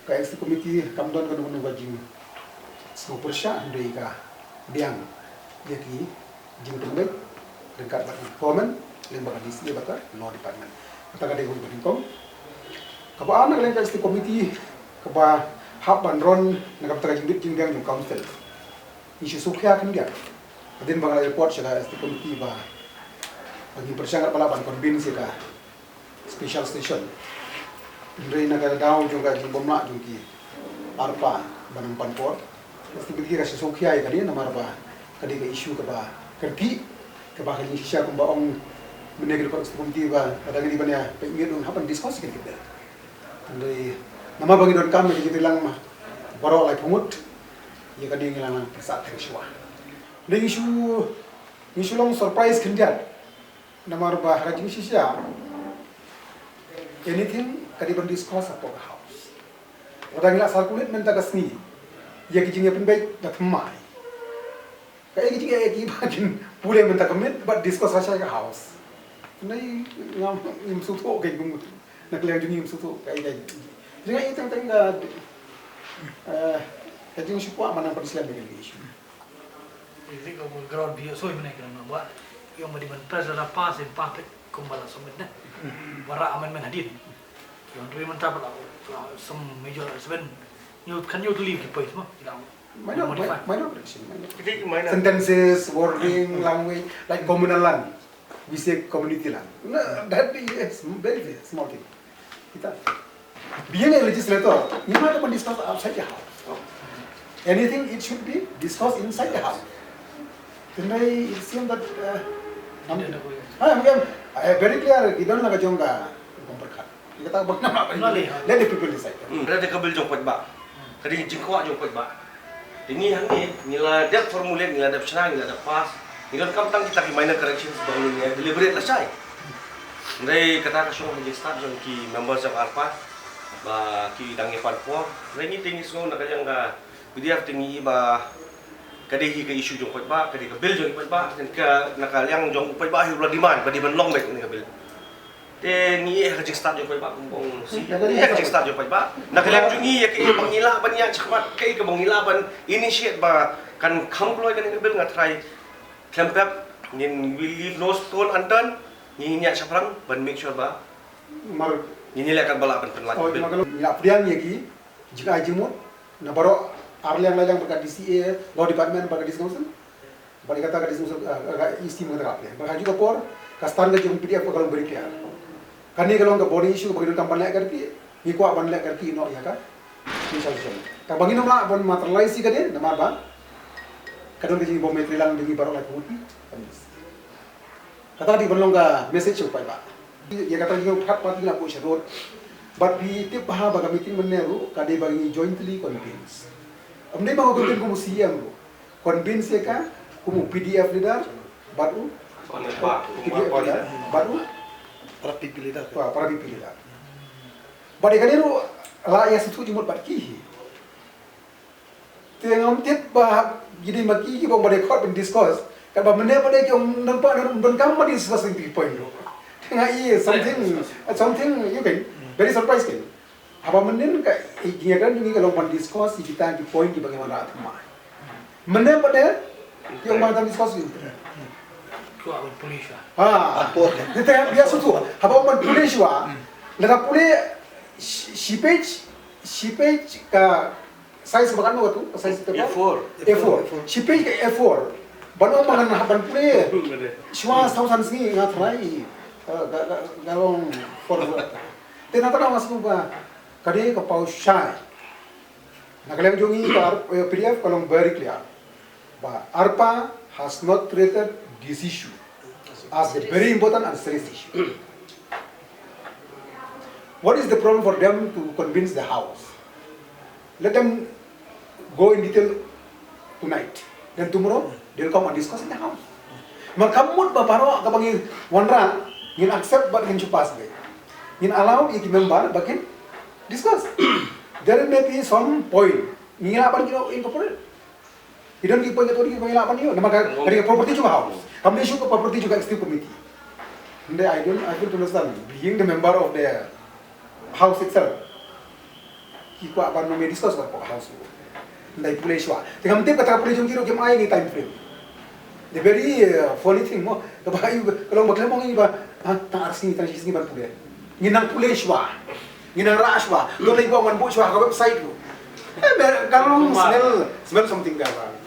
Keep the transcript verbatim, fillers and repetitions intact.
Ka executive committee kam don kano kano ka jingsngewpyrshah hynrei ka biang ïa ki jingtynrai ryngkat bad ka government lyngba ka D C A bad ka law department. Kata ka dei kaba nyngkong. Kaba ar, na ka liang ka executive committee kaba hap ban run na ka bynta ka jingdit jingbiang jong council, ngi shu sngewkhia khyndiat hadien ba nga la report sha ka executive committee ba, ba ngi pyrshang katba lah ban convince ïa ka special session. Hynrei na ka daw jong ka jingbym lah jong ki ARPA ban ym pan por, ka executive committee ka shu sngewkhia ïa kane namar ba ka dei ka issue kaba kyrkieh, kaba ka jingshisha kumba ong mynne ka executive committee ba lada ngi dei ban ïa peit miet, hap ban discuss ïa kane ka bill. Hynrei namar ba ngi donkam ïa ka jingtreilang baroh laiphew ngut, ïa kane ngi la nang pynsah teng shuwa. Hynrei ngi shu, ngi shu long surprise khyndiat namar ba ha ka jingshisha anything ka dei ban discuss hapoh ka House. Lada ngi la circulate mynta ka sngi ïa ki jingïapynbeit ba thymmai, kaei ka jingïaid kiba kin pule mynta ka miet bad discuss ha sha ka House? Ngi, ngam, ngim sngewthuh, ka jingmut na ka liang jong ngi ngim sngewthuh kaei kaei. Jingïaid teng teng ka, eh, ka jingsngewkwah ba nang pynslem ïa ka issue. Ïa ka ground phi ïohsoi mynne ka nang ba ïoh ma dei ban press, lada pass in pass kumba la submit ne. Ba rah amendment hadien. Ïoh hynrei mynta ba la, la sum major seven. Ïoh kan ïoh to leave ki point mo. Ïa la Minor, modify. Mi-, minor correction, minor. Ki minor. Sentences, wording, language, like communal land. We say community land. No, that is very, very small thing. Kita, being a legislator, you might have discussed outside the house. Anything, it should be discussed inside the house. Hynrei it seems that, uh, um, ah, yeah, uh, very clear, ki don la ka jong ka, ka pyrkhat. Ki kata ba ngam lah ban, let the people decide. Hmm, ka dei ka bill jong paidbah. Ka dei ka jingkwah jong paidbah. Te ngi hangne, ngi la dep formulate, ngi la dep shna, ngi la dep pass. Ngi donkam tang kita ki minor corrections ba ngin ïa deliberate lashai. Hynrei kata ka shong ha jingstad jong ki members jong ARPA ba ki dang ïa pan por. Hynrei ngi te ngi sngew na ka liang ka P D F te ngi i ba ka dei hi ka issue jong paidbah, ka dei ka bill jong paidbah, te ka, na ka liang jong paidbah hi u la demand ba dei ban long beit kane ka bill. Te ngi i ha ka jingstad jong paidbah, kumba ong shi. Ngi i ha ka jingstad jong paidbah. Na ka liang jong ngi, ïa kaei ba ngi lah ban ïa shakhmat, kaei kaba ngi lah ban initiate ba kan kham kloi kane ka bill, nga tharai khlem pep, ngin, will leave no stone unturned, ngin ïa shaphrang ban make sure ba ngin ïa leh katba lah ban pynlait ka bill. Ngi la pdiang ïa ki jingai jingmut na baroh ar liang lai liang, bad ka D C A, Law Department, bad ka District Council. Bad ïa kata ka District Council, ah, ka E C, bad kata ka, bad ha kajuh ka por ka stand ka jong P D F ka long very clear. Kane ka long ka burning issue kaba ngi donkam ban leh kyrkieh, ngi kwah ban leh kyrkieh noh ïa ka special session. Tangba ngin ym lah ban materialize ïa kane namar ba ka don ka jingbym trei lang jong ngi baroh laiphew ngut. Kata ka dei ban long ka message sha u paidbah. Ïa kata ka jingpyrkhat party la buh sha road. Bad phi tip bha ba ka meeting mynne ruh ka dei ba ngi jointly convince. Ym dei ba nga convince kum u C E M ruh. Convince ïa ka kum u P D F leader bad u P D F leader bad u para P P leader. Para P P leader. Bad ïa kane ruh la ïa sngewthuh jingmut bad ki hi. Te ngam tip ba ki dei ma ki kiba ong ba dei khot ban discuss. Katba mynne ba dei ki ong nang pa nang donkam ban discuss ïa ki point ruh. Te nga i something, something, you can, very surprising. Haba mynnin ka, i, ïa ka ngi ka long ban discuss ïa kita ki point kiba ngi wanrah thymmai. Mynne pat de ki ong ban discuss ïa. Kwah ban pule shuwa. Ha. Te te ïa shuwa. Haba ong ban pule shuwa. Lada pule shi, shi page, shi page ka size ba kan tu, ka size paper? A four. A four. Shi page ka A four. Ban ong ba ngan hap ban pule shuwa saw san sngi, nga tharai, eh, ka, ka, ka long for Te na kata nga sngewbha ka dei ka paw shai. Na ka liang jong ngi ka R-, eh, P D F ka long very clear ba ARPA has not treated this issue as a very important and serious issue. What is the problem for them to convince the House? Let them go in detail tonight. Then tomorrow, they'll come and discuss in the House. Man ka mut ba baroh kaba ngi wanrah, ngin accept bad ngin shu pass beit. Ngin allow ïa ki member ba kin discuss. There may be some point ngi lah ban, you know, incorporate. Ki don ki point, ki don ki point ngi lah ban, you know, namar ka, ka dei ka property jong ka House. Kam dei issue ka property jong ka executive committee. Hynrei I don't, I fail to understand, being the member of the House itself. Ki kwah ban nang discuss ka hapoh House ruh. Ym dei pule shuwa. Te kam tip kata ka pule jong ki ruh kim ai ngi time frame. The very uh, funny thing mo. Kaba ïa ka long ba khlem ong ïa ba ha tang ar sngi tang shi sngi ban pule. Ngi nang pule shuwa. Ngi nang rah shuwa. To lei ba wan buh shuwa ka website ruh. Eh, ka long smell, smell something ka ba.